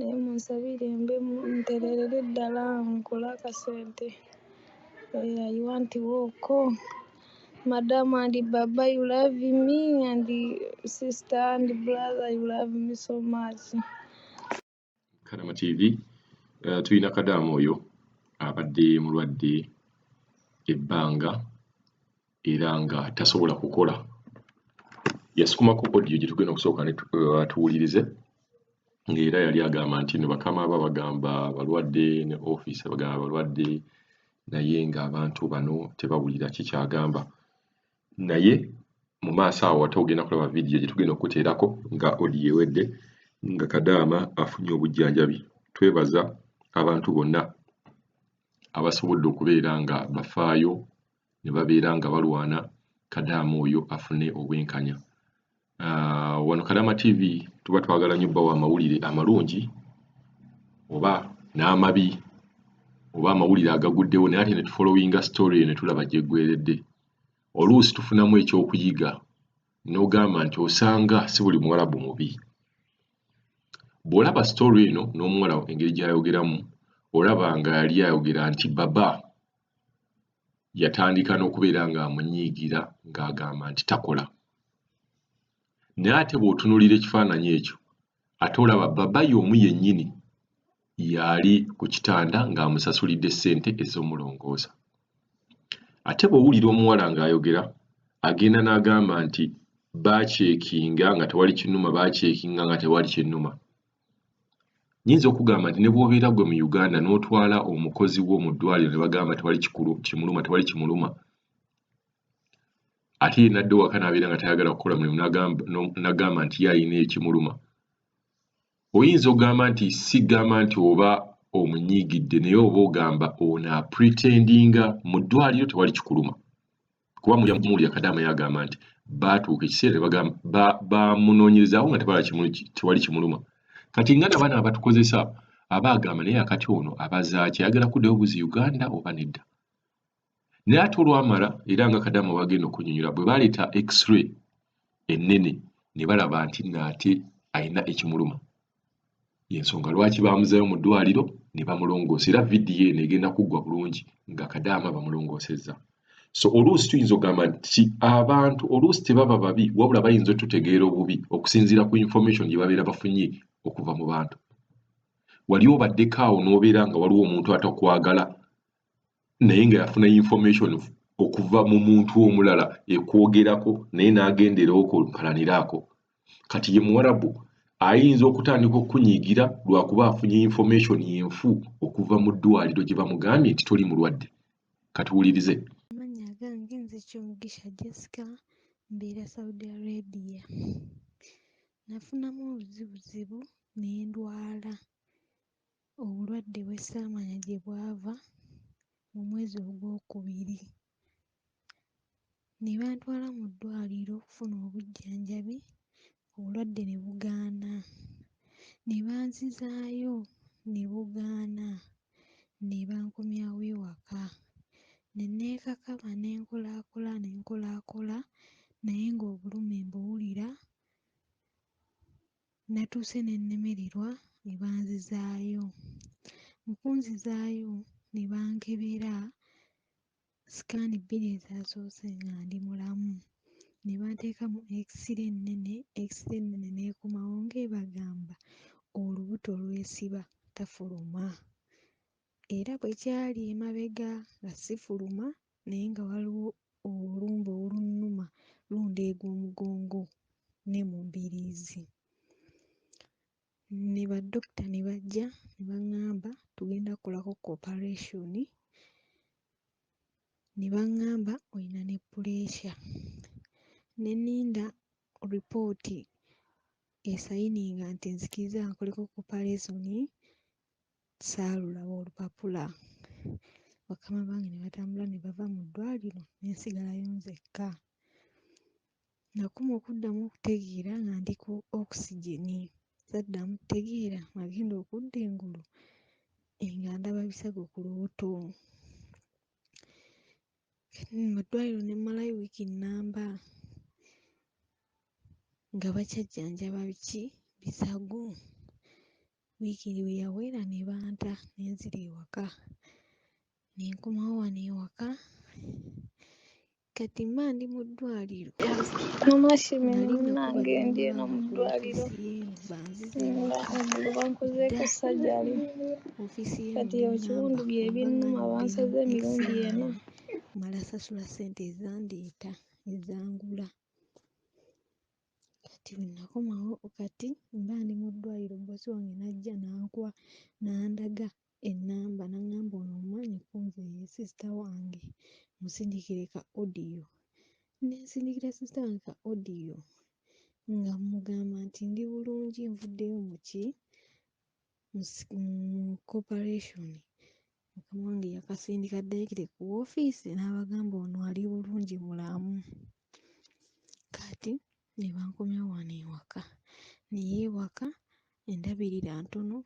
Naye munsabire mbe ntererere ddala nkole akasente. I want work. Madam and Baba, you love me, and sister and brother, you love me so much. Kadama TV, tulina Kadaama oyo abadde mulwadde ebbanga era nga tasobola kukola. Yasukumako audio gye tugenda okusooka ne tuwulirize, ng'era yali agamba nti no bakama aba bagamba balwadde ne ofiisi bagamba balwadde, naye ng'abantu bano tebawulira kikyagamba. Naye mu maaso awo ate ogenda kulaba vidiyo gye tugenda okuteerako nga audio ewedde, nga Kadaama afunye obujjanjabi. Twebaza abantu bonna abasobodde okubeera nga bafaayo ne babeera nga balwana Kadaama oyo afune obwenkanya. Wano Kadama TV tuba twagala nnyo bbawa amawulire amalungi oba n'amabi oba amawulire agaguddewo, naye ate ne tufollowinga story eno ne tulaba gy'eggweredde. Oluusi tufunamu ekyokuyiga n'ogamba nti osanga si buli Muwarabu mubi. Bw'olaba story eno n'omuwala engeri gy'ayogeramu, olaba nga yali ayogera nti baba yatandika n'okubeera ng'amunyiigira ng'agamba nti takola. Naye ate bw'otunuulira ekifaananyi ekyo, ate olaba baba y'omu yennyini y'ali ku kitanda ng'amusasulidde ssente ez'omulongoosa. Ate bw'owulira omuwala ng'ayogera, agenda n'agamba nti baaceekinga nga tewali kinnuma, baaceekinga nga tewali kinnuma. Nnyinza okugamba nti ne bw'obeera ggwe mu Uganda n'otwala omukozi wo mu ddwaliro ne bagamba tewali kimuluma, tewali kimuluma, ate ye n'adda ewaka n'abeera nga tayagala kukola mulimu n'agamba nti ye alina ekimuluma, oyinza okugamba nti si gamba nti oba omunyiigidde, naye oba ogamba ono apretendinga mu ddwaliro tewali kikuluma. Kuba muwulira Kadaama yagamba nti baatuuka ekiseera ne bamunoonyerezaawo nga tewali kimuluma. Kati nga nabano abatukozesa aba agamba naye akati ono abazaaki, ayagala kuddayo buzi Uganda oba nedda. Naye ate olwamala era nga Kadaama wagenda okunnyonnyola, bwe baleeta x-ray ennene ne balaba nti nno ate alina ekimuluma. Y'ensonga lwaki baamuzaayo mu ddwaliro ne bamulongoosa, era vidiyo eno egenda kuggwa bulungi nga Kadaama bamulongoosezza. So oluusi tuyinza okugamba nti abantu oluusi tebaba babi, wabula bayinza otutegeera obubi okusinziira ku information gye babeera bafunye okuva mu bantu. Wali obaddeko awo n'obeera nga waliwo omuntu atakwagala naye nga yafuna information okuva mu muntu omulala ekwogerako, naye n'agendera okwo mpalaniraako. Kati ye Muwarabu ayinza okutandika okukunyiigira lwakuba afunye information enfu okuva mu ddwaliro gye bamugambye nti toli mulwadde. Katuwulirize. Amannya agange nze Kyomugisha Jessica, mbeera Saudi Arabia. Nafunamu obuzibuzibu ne ndwala obulwadde bwe ssaamanya gye bwava mu mwezi ogwokubiri. Ne bantwala mu ddwaliro okufuna obujjanjabi, obulwadde ne bugaana. Ne banzizaayo ne bugaana, ne bankomyawo ewaka. Ne neekakaba ne nkolaakola ne nkolaakola naye ng'obulumi mbuwulira. Natuuse ne nnemererwa ne banzizaayo. Mu kunzizaayo ne bankebera sikaani bbiri ezaasoose nga ndi mulamu. Ne banteeka mu x-ray ennene, x-ray ennene n'ekomawo ng'ebagamba olubuto lwesiba tafuluma. Era bwe kyali emabega nga sifuluma naye nga waliwo olumbe olunnuma lundeega omugongo ne mu mbiriizi. Ne baddokita ne bajja ne baŋŋamba tugenda kkolako operation, ne baŋŋamba oyina ne puleesa. Ne nninda ripooti esayininga nti nzikiriza nkoleko operation, saalulaba olupapula. Bakama bange ne batambula ne bava mu ddwaliro ne nsigalayo nzekka. Nakoma okuddamu okutegeera nga ndi ku oxygen. Saddamu kutegeera, nagenda okudda engulu nga ndaba bisago ku lubuto. Mu ddwaliro ne mmalayo wiiki nnamba nga bakyajjanjaba biki bisago. Wiiki bwe yawera ne banta ne nzira ewaka. Ne nkomawo wano ewaka. Kati mba ndi mu ddwaliro. Mama Shimini Nali munnange nakubadde ndi eno omulanga mu ku ddwaliro ofiisi y'eno banzize nga ewaka. eggulo Dda bankozeeko sajjali ofiisi y'eno kati n'eŋŋamba ekiwundu bye bwe mba binnuma ŋŋaanyi bansaze okugenda mu emirundi ena. X-ray mmala sasula ssente ezandeeta ezangula. Kati bwe nakomawo kati mba ndi mu ddwaliro bboosi wange n'ajja n'ankwa n'andaga ennamba n'aŋŋamba ono omumanyi ko nze ye sister wange musindikire ka audio. Ne nsindikira sister wange ka audio nga mmugamba nti ndi bulungi nvuddeyo mu ki mu corporation. Mukama wange yakasindika directly ku woofiisi n'abagamba ono ali bulungi mulamu. Kati ne bankomya wano ewaka. Naye ewaka endabirira ntono,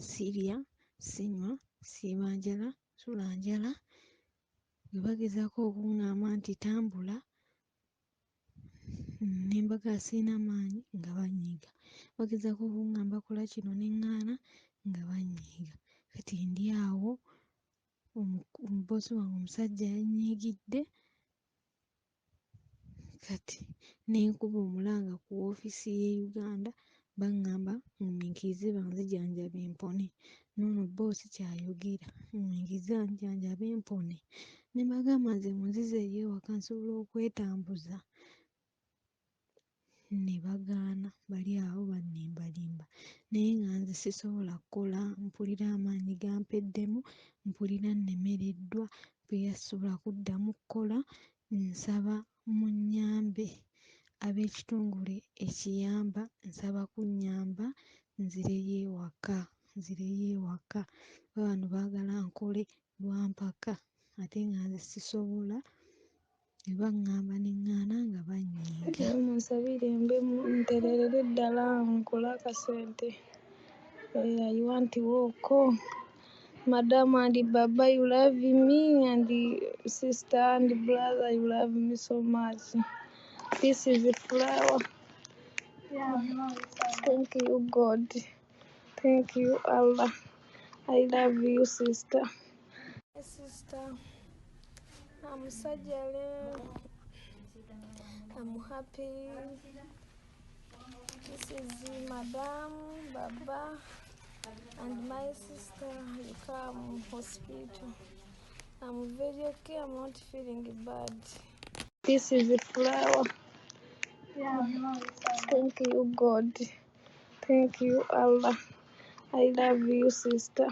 sirya, sinywa, siiba njala, nsula njala. Bwe bagezaako okuŋŋamba nti tambula ne mbagamba sirina maanyi nga banyiiga. Bagezaako okuŋŋamba kola kino ne ŋŋaana nga banyiiga. Kati ndi awo bboosi wange omusajja yannyiigidde kati ne nkuba omulanga ku woofiisi y'e Uganda baŋŋamba ŋŋumiikirize banzijanjabe mpone. N'ono bboosi ky'ayogera ŋŋumiikirize banzijanjabe mpone. Ne mbagamba nze munzize eri ewaka nsobola okwetambuza. Ne bagaana bali awo bannimbalimba. Naye nga nze sisobola kukola, mpulira amaanyi gampeddemu, mpulira nnemereddwa, mpulira sisobola kuddamu kukola. Nsaba munnyambe ab'ekitongole ekiyamba nsaba kunnyamba nzireyo ewaka, nzireyo ewaka. Kuba bano baagala nkole lwa mpaka ate nga nze sisobola. Ne baŋŋamba ne ŋŋaana nga banyiiga. Naye munsabire mbe ntereerere ddala nkole akasente. I want work. Madam and Baba you love me and sister and brother you love me so much. This is a flower. Thank you God. Thank you Allah. I love you sister. Sister, I'm surgery. I'm happy. This is Madam Baba and my sister. You come hospital. I'm very okay. I'm not feeling bad. This is a flower. Thank you God. Thank you Allah. I love you sister.